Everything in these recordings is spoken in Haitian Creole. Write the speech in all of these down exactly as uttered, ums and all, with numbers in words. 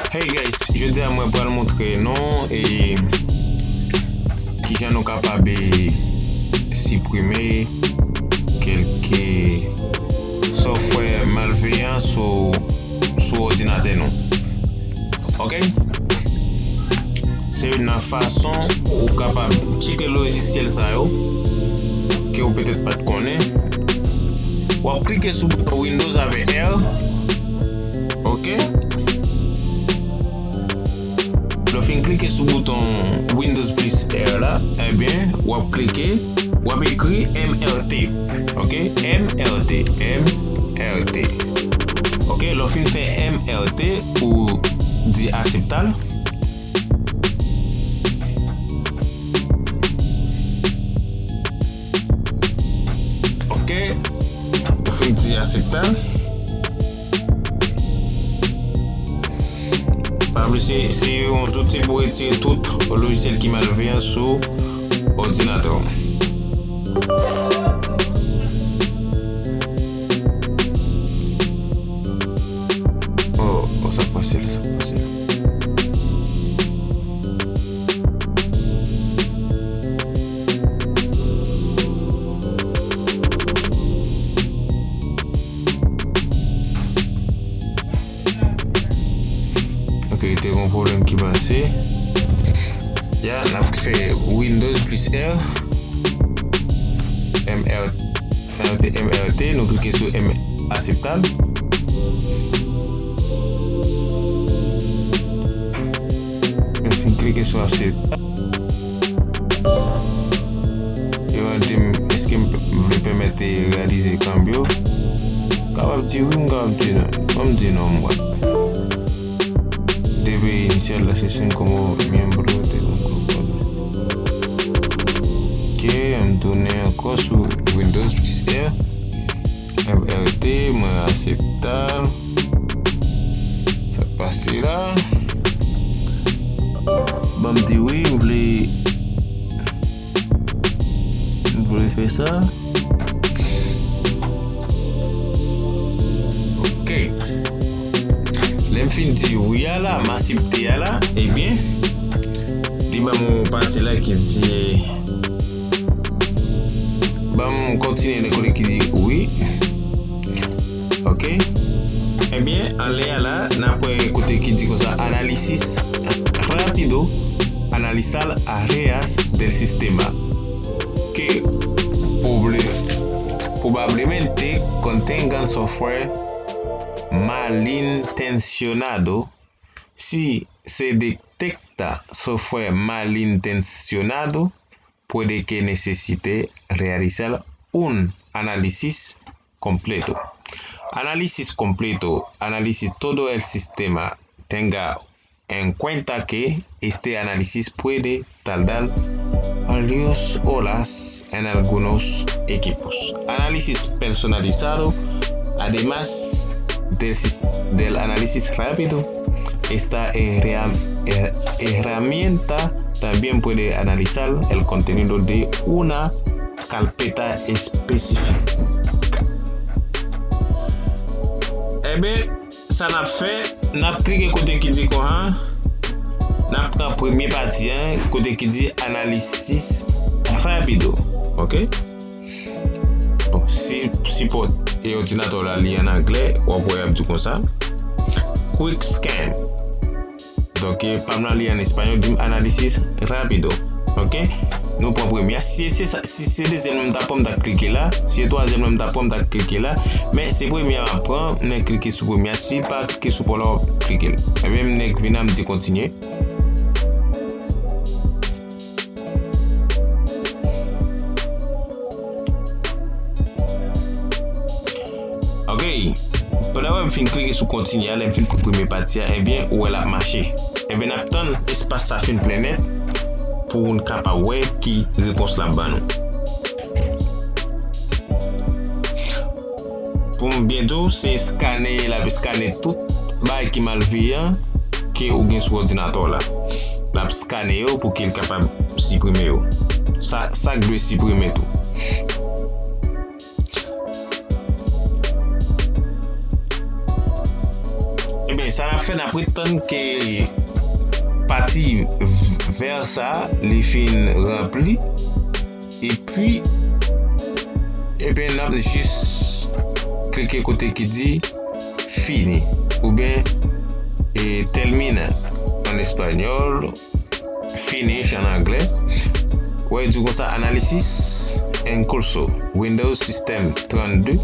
Hey guys, jodi a mwen pral montre nou e kijan nou kapab e siprime kèlke software malveyan sou sou òdinatè nou. Ok? Se youn nan fason ou kapab tcheke lojisyèl sa yo ke ou petèt pa t konnen. W ap klike sou bouton Windows avè R. Ok? Lè w fin klike sou bouton Windows plis R la, ebyen, w ap klike, w ap ekri M R T. Ok? M R T. M R T. Ok? Lè w fin fè M R T, ou di aksepte l. Ok, ou fin di aksepte l. Pa bliye, se yon zouti pou retire tout lojisyèl ki malveyan sou òdinatè w. Oh, oh, sa k pase la, sa k pase la. Ok, te gen yon pwoblèm ki pase. Ya, n ap fè Windows plis R. M R, M R T, nou klike sou M, aksepte l. Nou fin klike sou aksepte l. Yo mande m, èske m p-, m vle pèmèt e reyalize kanbyo? M kapab di wi, m kapab di non. Ban m di non, m wè. Debe inisyal la sesyon komo miembro de un grupo. Ok, m tounen ankò sou Windows plis R. M R T, mwen aksepte l. Sa k pase la? Ban m di wi, m vle, m vle fè sa. Ok. Lè m fin di wi a la, m aksepte a la, ebyen, li ban m yon pati la ki di, ban m kontinye nan kote ki di wi. Ok. Ebyen, anlè a la, n ap wè kote ki di konsa, análisis rápido, analizar áreas del sistema que pobre-, probablemente contengan software malintencionado. Si se detecta software malintencionado, puede que necesite realizar un análisis completo. Análisis completo, análisis todo el sistema, tenga en cuenta que este análisis puede tardar varias horas en algunos equipos. Análisis personalizado, además del sis-, del análisis rápido, esta herra-, her-, herramienta también puede analizar el contenido de una carpeta específica. Ebyen, sa n ap fè, n ap klike kote ki di konsa, n ap pran premye pati an, kote ki di análisis rápido. Ok? Bon, si sipò e òdinatè w la li an anglè, w ap wè y ap di konsa, Quick Scan. Donk, e, pa m la li an espanyòl, di m análisis rápido. Ok? Nou pran premye a. Si se sa, si se dezyèm nan m ta pran, m ta klike la. Si se twazyèm nan m ta pran, m ta klike la. Men se premye a m ap pran, m nan klike sou premye a. Si l pa klike sou pa w la, w ap klike l. Ebyen, m nan vin la, m di kontinye. Ok. Pandan w wè m fin klike sou kontinye a, lè m fin pran premye pati a, ebyen, ou wè l ap mache. Ebyen, n ap tann espas sa fin plen nèt pou n kapab wè ki repons l ap ban nou. Pou m byen di w, se eskane, l ap eskane tout bagay ki malveyan ke ou gen sou òdinatè w la. L ap eskane yo pou ke l kapab siprime yo. Sa, sa k dwe siprime tou. Ebyen, Sa n ap fè, n ap ret tann ke pati vè sa li fin ranpli. Epi, ebyen, n ap jis klike kote ki di fini, oubyen, e, termina an espanyòl, finish an anglè. Wè, di konsa, analysis en curso, Windows System trannde,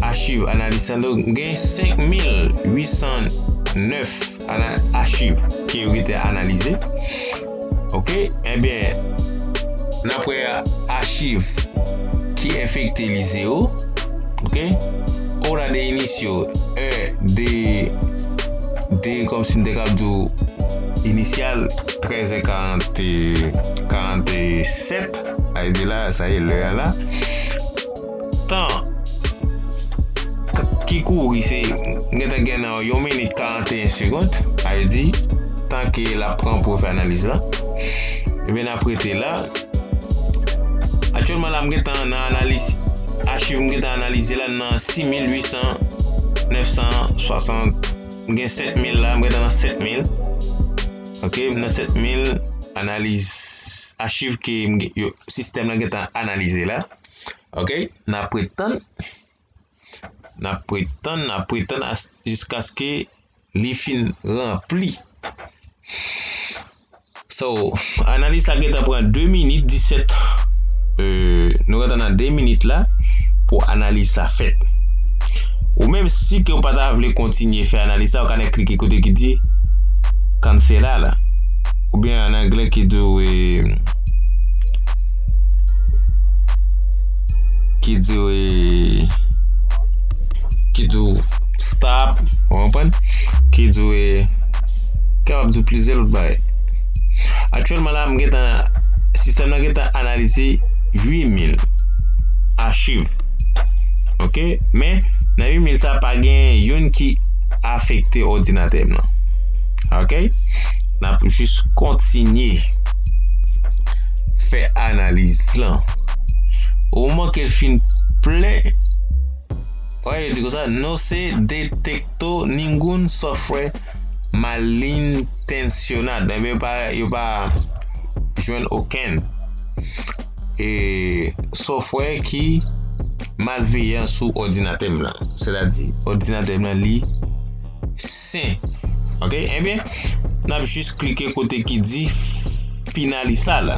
achiv analiz la, nou gen senk mil uit san nèf ana-, achiv ke yo te analize. Ok, ebyen, n ap wè achiv ki enfekte li zewo. Ok, hora de inicio, è de, de, kòmsi m te kab di w inisyal, trèz è karant, karant sèt, sa vle di la, sa ye lè a la. Tan k-, ki kouri se, m gentan gen nan yon minit karanteyen segond, sa vle di tan ke l ap pran pou yo fè analiz la. Ebyen, n ap rete la. Aktyèlman la, m gentan nan analiz, achiv m gentan analize la nan sis mil uit san, nèf san swasant, m gen sèt mil la, m gentan nan sèt mil. Ok, m nan sèt mil analiz, achiv ke m gen, yo, sistèm lan gentan analize la. Ok, n ap ret tann. N ap ret tann, n ap ret tann as-, jiskaske li fin ranpli. So, analiz sa gentan pran de minit disèt, euh, nou gentan nan de minit la pou analiz sa fèt. Ou menm, si ke w pa ta vle kontinye fè analiz sa, ou ka nan klike kote ki di cancelar la. Oubyen an anglè ki di w, e, ki di w, e, ki di w stop, ou konprann? Ki di w, e, kapab di w plizyè lòt bagay. Aktyèlman la, m gentan, sistèm nan gentan analize uit mil achiv. Ok? Men, nan uit mil sa, pa gen youn ki afekte òdinatè m nan. Ok? N ap jis kontinye fè analiz lan. O moman ke l fin plen, wè, yo di konsa, no se detectó ningún software malintencionado. Ebyen, yo pa, yo pa jwenn okenn, e, software ki malveyan sou òdinatè m lan. Sètadi, òdinatè m lan, li sen. Ok? Ebyen, n ap jis klike kote ki di finalizar la.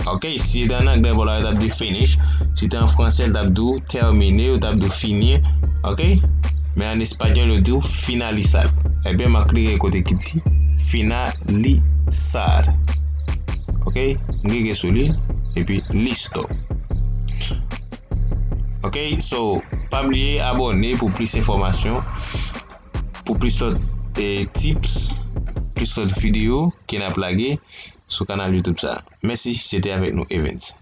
Ok? Si se te an anglè, vwala, yo t ap di finish. Si te an fransè, yo t ap di w terminé, yo t ap di w fini. Ok? Men an espanyòl, yo di w finalizar. Ebyen, m ap klike kote ki di finalizar. Ok? M klike sou li, epi listo. Ok, so, pa bliye abòne pou plis enfòmasyon, pou plis lòt, eh, tips, plis lòt videyo ke n ap lage sou kanal YouTube sa. Mèsi, se te avèk nou, Evens.